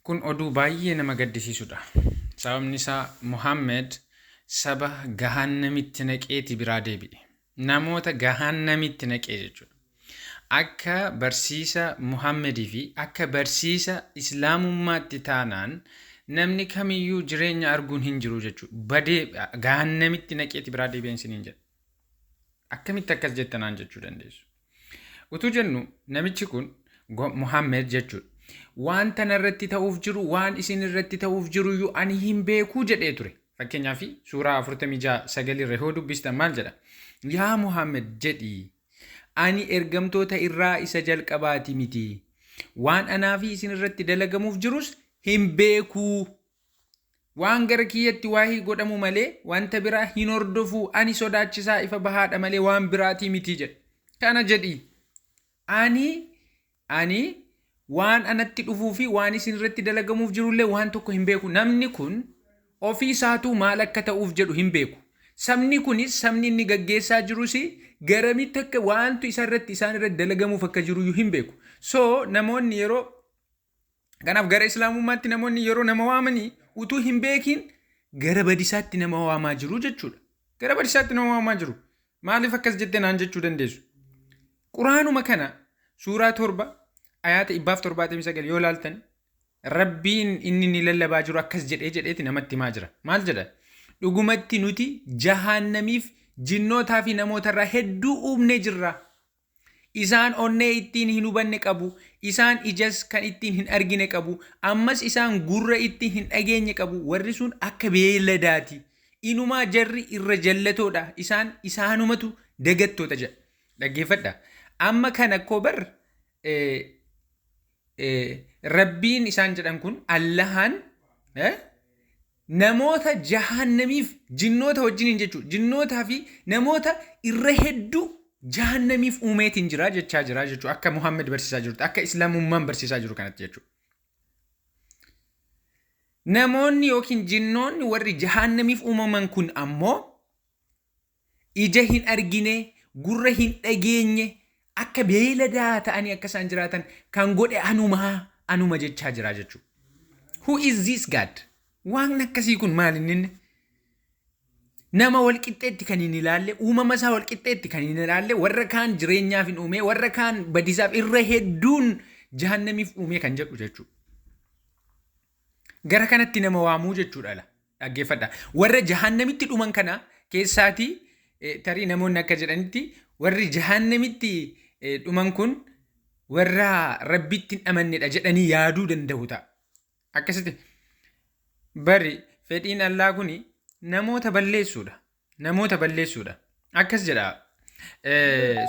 Kun oduu baay'ee nama gaddisiisudha. Sababni isaa Muhammed saba gahannamitti naqeeti biraa deebi'e. Namoota gahannamitti naqee jechuudha. Akka barsiisa Muhammedii fi akka barsiisa Islaamummaatti taanaan namni kamiyyuu jireenya arguun hin jiru jechuudha. Badee gahannamitti naqeeti biraa deebi'een isiniin jedha. Akkamitti akkas jettanaan jechuu dandeessu. Utuu jennu namichi kun Muhammed jechuudha. Wanta narratti ta'uuf jiru, waan isin irratti ta'uuf jiru iyyuu ani hin beekuu jedhee ture. Fakkeenyaaf suuraa 46:9 irra yoo dubbistan maal jedha? Yaa Muhammed jedhii, ani ergamtoota irraa isa jalqabaati miti. Waan anaa fi isin irratti dalagamuuf jirus hin beekuu. Waan gara kiyyatti waahii godhamu malee wanta biraa hin hordofuu, ani sodaachisaa ifa bahaadha malee waan biraatii miti jedhe. Kana jedhii. Ani waan anatti dhufuu fi waan isin irratti dalagamuuf jirullee waan tokko hin beeku. Namni kun ofii isaatuu maal akka ta'uuf jedhu hin beeku. Sabni kunis, sabni inni gaggeessaa jirus, garamitti akka waantu isa irratti isaan irratti dalagamuuf akka jiruyyuu hin beeku. So namoonni yeroo kanaaf gara Islaamummaatti namoonni yeroo nama waamanii utuu hin beekin gara badisaatti nama waamaa jiru jechuudha. Gara badisaatti nama waamaa jiru. Maaliif akkas jette naan jechuu dandeessu. Quraanuma kana suuraa 7 ayaata 179 yoo laaltan, Rabbiin inni ni lallabaa jiru akkas jedhee jedheeti namatti himaa jira. Maal jedha? Dhugumatti nuti jahaannamiif jinnootaa fi namootarraa hedduu uumnee jirra. Isaan onnee ittiin hin hubanne qabu, isaan ijas kan ittiin hin argine qabu, ammas isaan gurra ittiin hin dhageenye qabu, warri sun akka beeyladaati. Inumaa jarri irra jallatoodha, isaan isaanumatu dagattoota jedha. Dhaggeeffadha. Amma kana koo bar Rabbiin isaan jedhan kun Allahaan namoota jahannamiif jinnoota wajjiniin jechuudha. Jinnootaa fi namoota irra hedduu jahannamiif uumeetiin jira jechaa jira jechuudha. Akka Muhammad barsiisaa jirutti, akka Islaamummaan barsiisaa jiru kanatti jechuudha. Namoonni yookiin jinnoonni warri jahannamiif uumaman kun ammoo ija hin argine, gurra hin dhageenye, akka beeyladaa ta'anii akka isaan jiraatan kan godhe anumaa anuma jechaa jira jechuudha. Who is this God? Waan akkasii kun maal inni? Nama walqixxeetti kan hin ilaalle, uumama isaa walqixxeetti kan hin ilaalle, warra kaan jireenyaaf hin uume, warra kaan badisaaf, irra hedduun jahannamiif uume kan jedhu jechuudha. Gara kanatti nama waamuu jechuudha la. Dhaggeeffadha. Warra jahannamitti dhuman kana keessaatii tarii namoonni akka jedhanitti warri jahannamitti dhuman kun warra Rabbitti hin amannedha jedhanii yaaduu danda'u ta'a. Akkasitti bari fedhiin Allaa kun namoota balleessuudha. Namoota balleessuudha. Akkas jedha,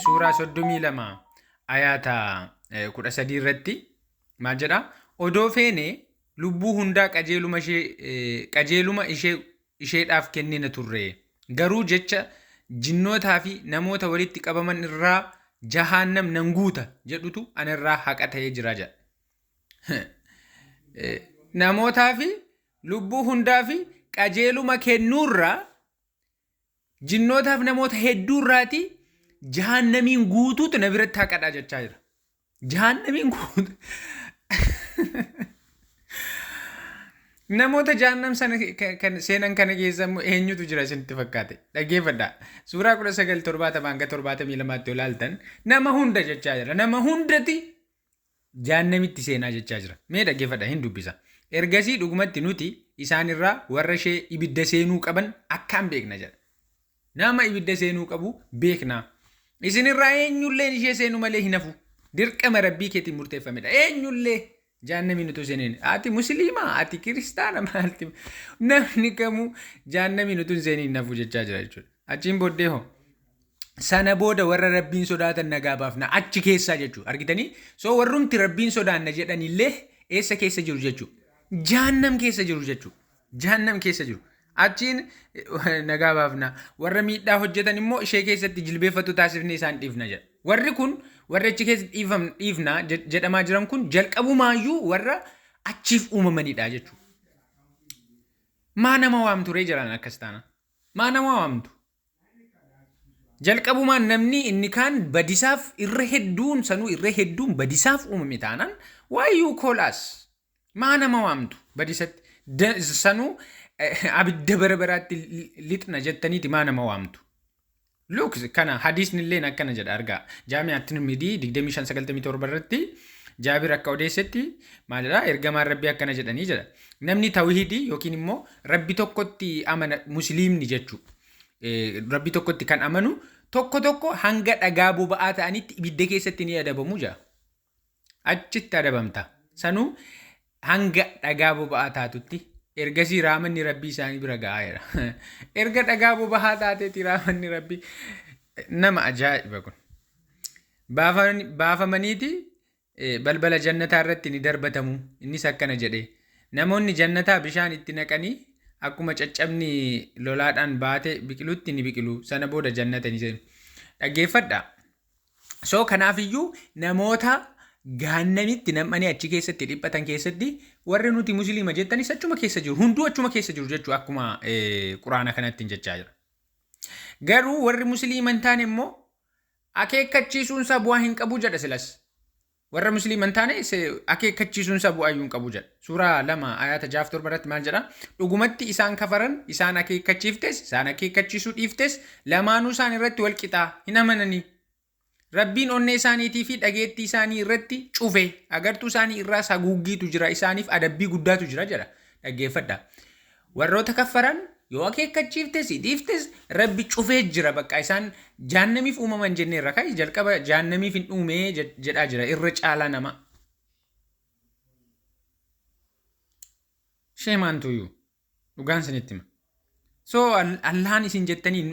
suuraa 32 ayaata 13 irratti maal jedha? Odoo feene lubbuu hundaa qajeeluma ishee isheedhaaf kennina turre. Garuu jecha jinnootaa fi namoota walitti qabaman irraa jahaannam nan guuta jedhutu anarraa haqa ta'ee jira jedha. Namootaa fi lubbuu hundaa fi qajeeluma kennuurraa jinnootaaf namoota hedduurraati jahannamiin guutuutu na biratti haqadha jechaa jira. Jahannamiin guutu. Namoota jahannam sana kan seenan kana keessa immoo eenyutu jira isinitti fakkaate? Dhaggeeffadhaa. Suuraa 19:70 hanga 72tti ilaaltan nama hunda jechaa jira. Nama hundati jahannamitti seenaa jechaa jira. Mee dhaggeeffadhaa, hin dubbisa. Ergasii dhugumatti nuti isaan irraa warra ishee ibidda seenuu qaban akkaan beekna jedha. Nama ibidda seenuu qabu beekna. Isin irraa eenyulleen ishee seenuu malee hin hafu. Dirqama Rabbii keetiin murteeffamedha. Eenyullee jahannamiin utuu seeniin. Ati Musliimaa, ati Kiristaana, maalti, namni kamuu jahannamiin utuu hin seeniin hin hafu jechaa jira jechuudha. Achiin booddee hoo? Sana booda warra Rabbiin sodaatan nagaa baafna achi keessaa jechuudha. Argitanii? So warrumti Rabbiin sodaanna jedhanillee eessa keessa jiru jechuudha? Jahannam keessa jiru jechuudha. Jahannam keessa jiru. Achiin nagaa baafna. Warra miidhaa hojjetan immoo ishee keessatti jilbeeffatu taasifnee isaan dhiifna jedha. Warri kun, warri achi keessa dhiifna jedhamaa jiran kun, jalqabumaayyuu warra achiif uumamanidha jechuudha. Maa nama waamtu ree jedhan akkas taana? Maa nama waamtu? Jalqabumaan namni inni kaan badisaaf, irra hedduun sanuu irra hedduun badisaaf uumame taanaan, why you call us? Maa nama waamtu badisatti? Sanuu abidda bara baraatti lixna jettaniiti maa nama waamtu? Look, kana hadiisni illeen akkana jedha, argaa. Jaami'aa Tirmidii 2597 irratti Jaabir akka odeessetti maalidha? Ergamaan Rabbii akkana jedhanii jedha. Namni tawhidii yookiin immoo Rabbi tokkotti amana, musliimni jechuudha. Rabbi tokkotti kan amanu tokko tokko hanga dhagaa boba'aa ta'anitti ibidda keessatti ni adabamu jedha. Achitti adabamta. Sanuu hanga dhagaa boba'aa taatutti, ergasii raamanni Rabbii isaanii bira ga'aa jira. Erga dhagaa boba'aa taateeti raamanni Rabbii, nama ajaa'iba kun. Baafamaniiti balbala jannataa irratti ni darbatamu. Innis akkana jedhe. Namoonni jannataa bishaan itti naqanii akkuma caccabni lolaadhaan baate biqilutti ni biqilu. Sana booda jannata ni seenu. Dhaggeeffadhaa. So kanaafiyyuu namoota gaannamitti nam'anii achi keessatti dhiphatan keessatti warri nuti musliima jettanis achuma keessa jiru. Hunduu achuma keessa jiru jechuu akkuma quraana kanatti hin jechaa jira. Garuu warri musliima hin taane immoo akeekkachiisuunsaa bu'aa hin qabu jedha silas. Warra musliima hin taane akeekkachiisuunsaa bu'aa iyyuu hin qabu jedha. Suuraa 2 ayaata 6-7 irratti maal jedha? Dhugumatti isaan kafaran, isaan akeekkachiiftes isaan akeekkachiisuu dhiiftes lamaanuu isaan irratti wal qixaa, hin amananii. Rabbiin onnee isaaniitii fi dhageettii isaanii irratti cufe, agartuu isaanii irraas haguuggiitu jira, isaaniif adabbii guddaatu jira jedha. Dhaggeeffadha. Warroota kaffaran yoo akeekkachiiftes dhiiftes Rabbi cufee jira, bakka isaan jaannamiif uumaman jenneerra, kai jalqaba jaannamiif hin uumee jedhaa jira irra caalaa nama. Sheemaantuyyuu dhugaan isinitti hima. So Allahan isin jettanii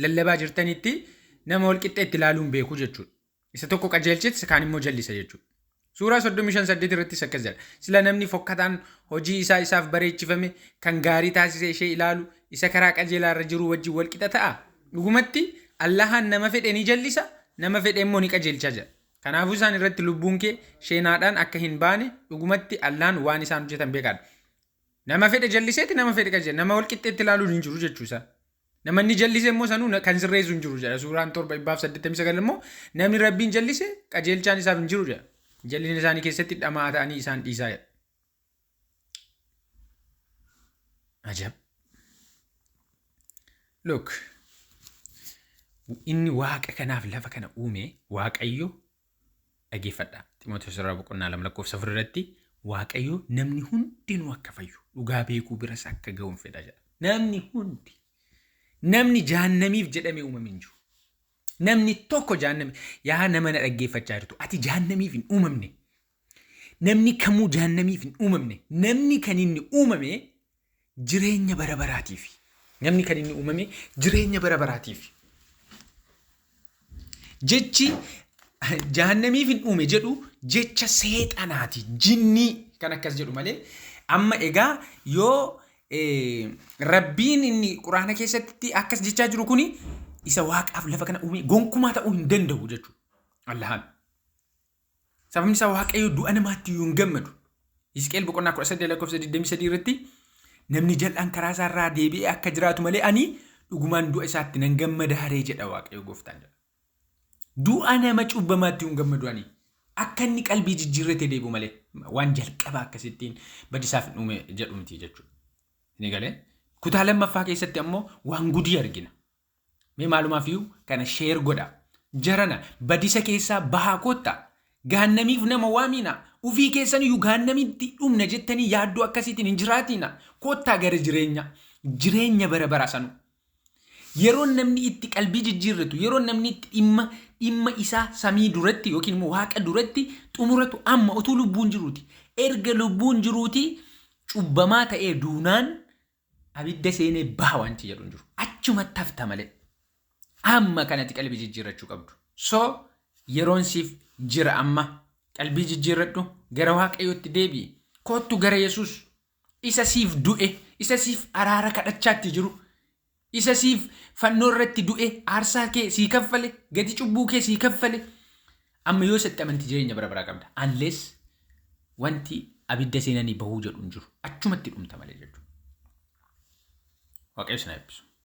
lallabaa jirtanitti nama wal qixxeetti ilaaluun beeku jechuudha. Isa tokko qajeelchetti isa kaan immoo jallisa jechuudha. Suuraa 35:8 irrattis akkas jedha. Sila namni fokkataan hojii isaa isaaf bareechifame kan gaarii taasisee ishee ilaalu isa karaa qajeelaa irra jiru wajjin wal qixa ta'a? Dhugumatti Allahan nama fedhe ni jallisa, nama fedhe immoo ni qajeelcha jedha. Kanaafuu isaan irratti lubbuun kee sheenaadhaan akka hin baane, dhugumatti Allahan waan isaan hojjetan beekaadha. Nama fedhe jalliseeti nama fedhe qajeelcha. Nama wal qixxeetti ilaaluun hin jiru jechuusaa. Nama inni jallise immoo sanuu kan sirreessu hin jiru jedha. Suuraan 7 189 immoo namni Rabbiin jallise qajeelchaan isaaf hin jiru jedha. Jallina isaanii keessatti dhama'aa ta'anii isaan dhiisaa jedha. Ajab. Look. Inni waaqa kanaaf lafa kana uume Waaqayyo, dhageeffadha. Ximootees irraa boqonnaa 2 lakkoofsa 4 irratti Waaqayyo namni hundinuu akka fayyu, dhugaa beekuu biras akka ga'uun fedha jedha. Namni hundi. Namni jaannamiif jedhamee uumame hin jiru. Namni tokko jaannami, yaa nama na dhaggeeffachaa jirtu, ati jaannamiif hin uumamne. Namni kamuu jaannamiif hin uumamne. Namni kan inni uumame jireenya bara baraatiif. Namni kan inni uumame jireenya bara baraatiif. Jechi jahannamiif hin uume jedhu jecha seexanaati. Jinnii kan akkas jedhu malee, amma egaa yoo Rabbiin inni quraana keessatti akkas jechaa jiru kuni isa waaqaaf lafa kana uume gonkumaa ta'uu hin danda'u jechuudha. Allahaan. Sababni isaa Waaqayyo du'a namaatti iyyuu hin gammadu. Hisqeel boqonnaa 18 lakkoofsa 23 irratti namni jal'aan karaa isaa irraa deebi'ee akka jiraatu malee ani dhugumaan du'a isaatti nan gammadaaree jedha Waaqayyo gooftaan jedha. Du'a nama cubbamaatti hin gammadu ani. Akka inni qalbii jijjiirratee deebi'u malee waan jalqaba akkasittiin badisaaf hin uume jedhu miti jechuudha. Ni galee? Kutaa lammaffaa keessatti ammoo waan gudii argina. Mee maalumaaf iyyuu kana share godha. Jarana, badisa keessaa bahaa koottaa. Gaannamiif nama waamiina. Ufii keessan iyyuu gaannamitti dhumna jettanii yaaddoo akkasiitiin hin jiraatiina. Koottaa gara jireenya. Jireenya bara baraa sanu. Yeroo namni itti qalbii jijjiirratu, yeroo namni itti dhimma isaa samii duratti yookiin immoo waaqa duratti xumuratu amma utuu lubbuun jiruuti. Erga lubbuun jiruuti cubbamaa ta'ee duunaan abidda seenee baha wanti jedhu hin jiru. Achumatti hafta malee. Amma kanatti qalbii jijjiirrachuu qabdu. So yeroon siif jira, amma qalbii jijjiirradhu, gara Waaqayyootti deebi'i. Koottu gara Yesuus isa siif du'e, isa siif araara kadhachaatti jiru, isa siif fannoo irratti du'e, aarsaa kee sii kaffale, gati cubbuu kee sii kaffale. Amma yoo isatti amantii jireenya bara baraa qabda. Unless wanti abidda seenanii bahuu jedhu hin jiru. Achumatti dhumta malee jechuudha. Waaqayyo isin haa eebbisu.